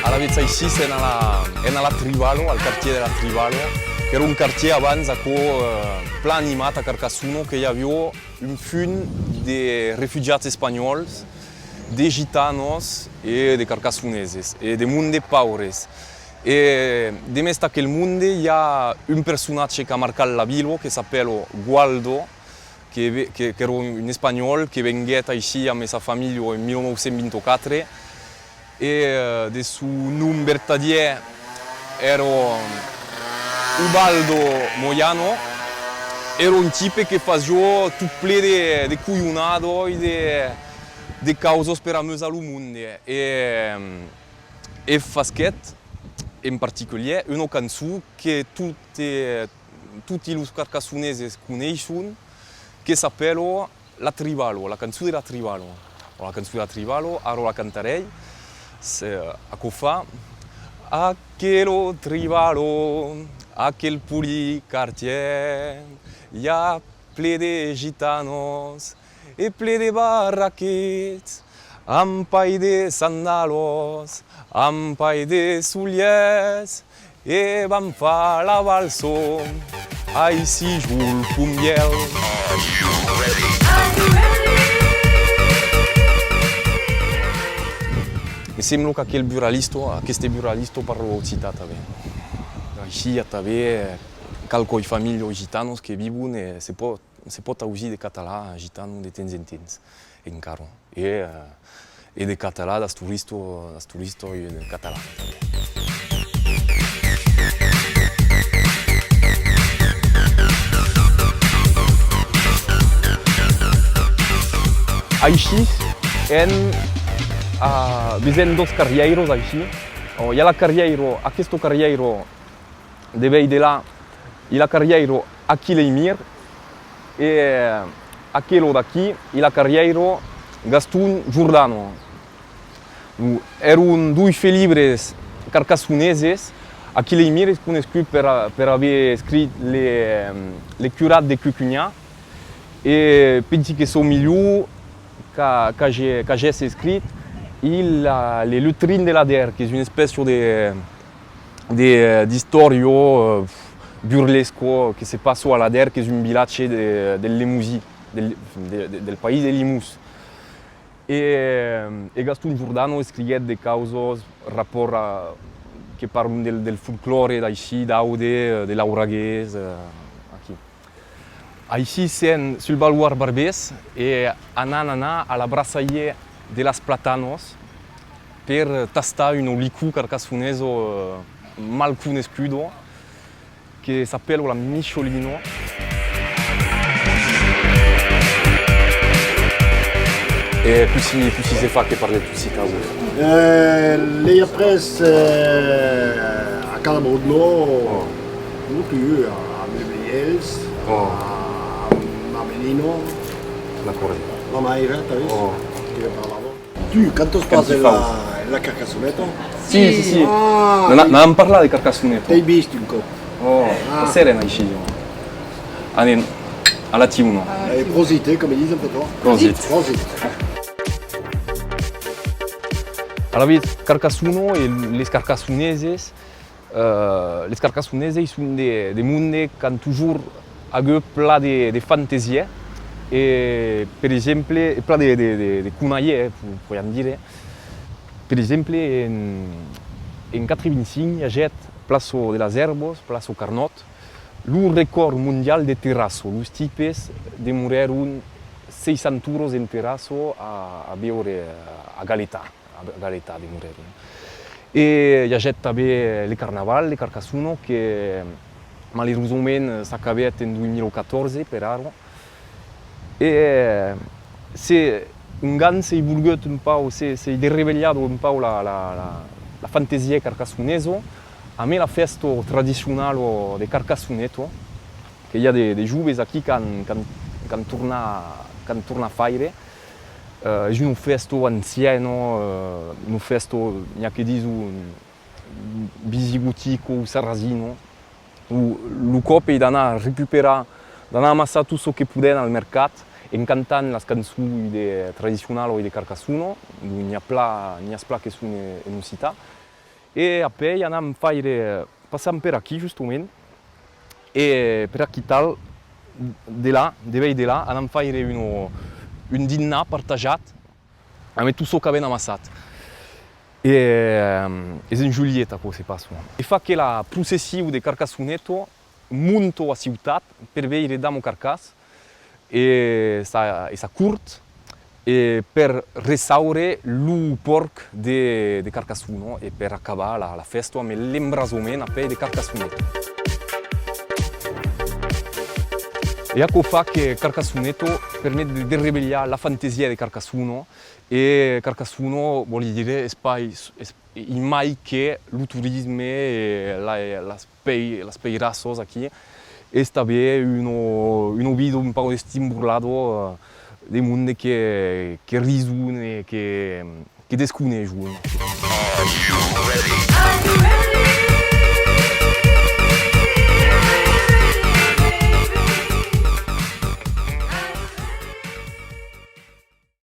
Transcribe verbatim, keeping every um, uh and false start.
Alavetz aicí sèm a la, en a la Tribalo, al quartièr de la Tribalo, qu'èra un quartièr abans aquò, eh, plan animat a Carcassona, que i aviá un fum de refugiats espanhòls, de gitanos e de carcassoneses, e de monde paures. E demest aquel monde i a un personatge qu'a marcat la vila, que s'apèla Gualdo, que ve-, que, qu'èra un espanhòl que venguèt aicí amb sa familha en mil nòu cents vint-e-quatre, e, eh, de son nom vertadièr èra Ubaldo Moyano, èra un tipe que fasiá tot ple de, de colhonada e de, de causas per amusar lo monde. E, e fasquèt, en particulièr, una cançon que tot, eh, toti los carcassoneses coneisson, que s'apèla La Tribalo, la cançon de la Tribalo. La cançon de la Tribalo, ara la cantarèi, se, aquò fa: Aquela Tribalo, aquel polit quartièr, i a ple de gitanos e ple de barraquets, amb pair de sandalos, amb pair de solièrs, e van far la valsa aicí, jol com ieu. Me sembla qu'aquel buralista, aqueste buralista parla occitan tanben. Aicí i a tanben, eh, qualquai familhas gitanas que vivon e se pòt, se pòt ausir de catalan gitan de temps en temps encara. E, eh, e de catalan das toristas, das toristas e de catalan tanben. Aicí, en, a, vesèm doas carrièiras aicí. Oh, i a la carrièira, aquesta carrièira de Veidelà, i la carrièira Aquilèimir, e, eh, aquela d'aquí, i la carrièira Gaston Giordano. Lo, èran doi felibres carcassoneses. Aquilèimir es conescut per a-, per aver escrit le, le Curat de Cucunha, e pensi que çò milhor qu'a-, qu'age-, qu'agèsse escrit, i la, le Lutrin de l'Ader, qu'es una espècia de, de, d'istòria, eh, burlesca que se passa a l'Ader, qu'es un vilatge de, del Lemosin, del, de, de, del país de Limós. E, e Gaston Giordano escriguèt de causas rapòrt a, que parlan del, del folclòre d'aicí, d'Aude, de l'Auragués, eh, aquí. Aicí sèm sul Baluard Barbés e anam anar a la braçariá de las Platanas per tastar una licor carcassonesa, eh, mal conescuda, que s'apèla la Micholina. E cossí, cossí se fa que parletz occitan, vos? Eh, l'ai aprés, eh, a Cadabodno, non tu, a, a mes velhèls, oh, a, a ma velina. D'acòrd. La maire, t'as vist? Oh. Que parlava. Tu cantas pas en la, en la Carcassoneta? Si, si, si. Ah, n'am, n'am parlat de Carcassoneta. T'ai vist un còp. Oh, ah, passèrem aicí, jo. Anem a la tiuna. Eh, prosit, eh, com disen per toi. Prosit. Prosit. Alavetz, Carcassona e les carcassoneses, eh, les carcassoneses son de, de monde qu'an totjorn agut plan de, de fantasiá e, per exemple, e plan de, de, de, de conalhá, eh, po-, podiam dire. Per exemple, en, en quatre-vint-cinc, i agèt plaça de las Èrbas, plaça Carnòt, lo recòrd mondial de terrassa. Los tipes demorèron seissanta oras en terrassa a, a beure, a galetar. A galetar demorèron. E i agèt tanben le carnaval de Carcassona que, malerosament, s'acabèt en dos mil catorze per ara. E se ongan s'ei volgut un pauc, se, s'ei desrevelhada un pauc la, la, la, la fantasiá carcassonesa, amé la fèsta tradicionala de Carcassoneta, que i a de, de joves aquí qu'an, qu'an, qu'an tornat, qu'an tornat faire. Eh, es una fèsta anciana, eh, una fèsta, n'i a que dison visigotica o sarrasina, o lo còp ei d'anar recuperar, d'anar amassar tot çò que podèm al mercat En cantant las cançons de, tradicionalas de Carcassona, donc n'i a plan, n'i a plan que son en occitan. E apèi anam faire, passam per aquí justament, e per aquí tal, de là, de veire de là, anam faire un, un dinnar partajat amb tot çò qu'avèm amassat. E, ehm, es en julhet aquò se passa. E fa que la procession de Carcassoneta monta a ciutat per veire Dama Carcàs e sa, e sa cort, e per reçaure lo pòrc de, de Carcassona e per acabar la, la fèsta amb l'embrasament apèi de Carcassoneta. E aquò fa que Carcassoneta permet de, de revelhar la fantasia de Carcassona, e Carcassona, vòli dire, es pas, es, es mai que lo torisme e la, las pei-, las peirassas aquí, es tanben una, una vida un pauc destimborlada, eh, de monde que, que rison e que, que desconejon.